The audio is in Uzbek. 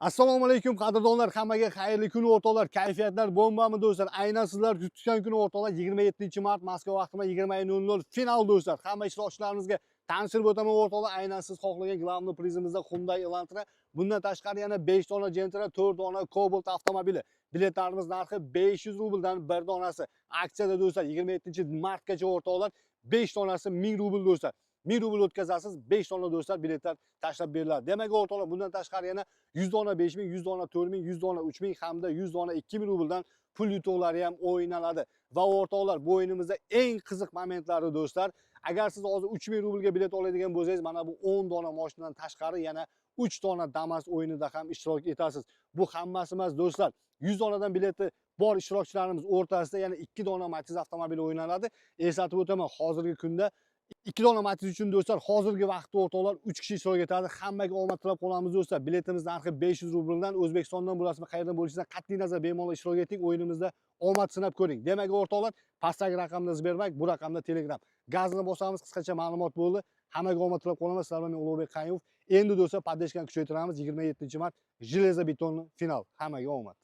Assalomu alaykum, qadrdonlar, hammaga xayrli kun, o'rtoqlar. Kayfiyatlar bombami, do'stlar? Aynan sizlar kutgan kun, o'rtoqlar, 27-mart, Moskva vaqti bilan 20:00 final, do'stlar. Hamma ishtirokchilarimizga tanishtirib o'taman, o'rtoqlar. Aynan siz xohlagan главный prizimizda Hyundai Elantra. Bundan tashqari yana 5 dona Gentra, 4 dona Cobalt avtomobili. Biletlarimiz narxi 500 rubldan bir donasi. Aksiyada, do'stlar, 27-martgacha, o'rtoqlar, 5 donasi 1000 rubl, do'stlar. 1000 rubl o'tkazasiz, 5 dona, do'stlar, biletlar tashlab beriladi. Demak, o'rtoqlar, bundan tashqari yana 100 dona 5000, 100 dona 4000, 100 dona 3000 hamda 100 dona 2000 rubldan pul yutuqlari ham o'ynaladi. Va o'rtoqlar, bu o'yinimizda eng qiziq momentlari, do'stlar, agar siz hozir 3000 rublga bilet oladigan bo'lsangiz, mana bu 10 dona mashinadan tashqari yana 3 dona Damas o'yinida ham ishtirok etasiz. Bu hammasi emas, do'stlar. 100 donadan bileti bor ishtirokchilarimiz o'rtasida yana 2 dona Matiz avtomobili o'ynaladi. Eslatib o'taman, hozirgi kunda 2 dona Matiz uchun, do'stlar, hozirgi vaqtda, o'rtoqlar, 3 kishi ishtirok etadi. Hammaga omad tilab qolamiz, do'stlar. Biletimiz narxi 500 rubldan. O'zbekistondan bo'lasizmi, qayerdan bo'lishingizdan qat'iy nazar bemalol ishtirok eting, o'yinimizda omad sinab ko'ring. Demak, o'rtoqlar, pastdagi raqamda Sberbank, bu raqamda Telegram. Gazni bosamiz, qisqacha ma'lumot bo'ldi. Hammaga omad tilab qolaman. Sizlar bilan men, Ulug'bek Qayumov. Endi, do'stlar, поддержка ni kuchaytiramiz. 27-mart железобетонный final. Hammaga omad.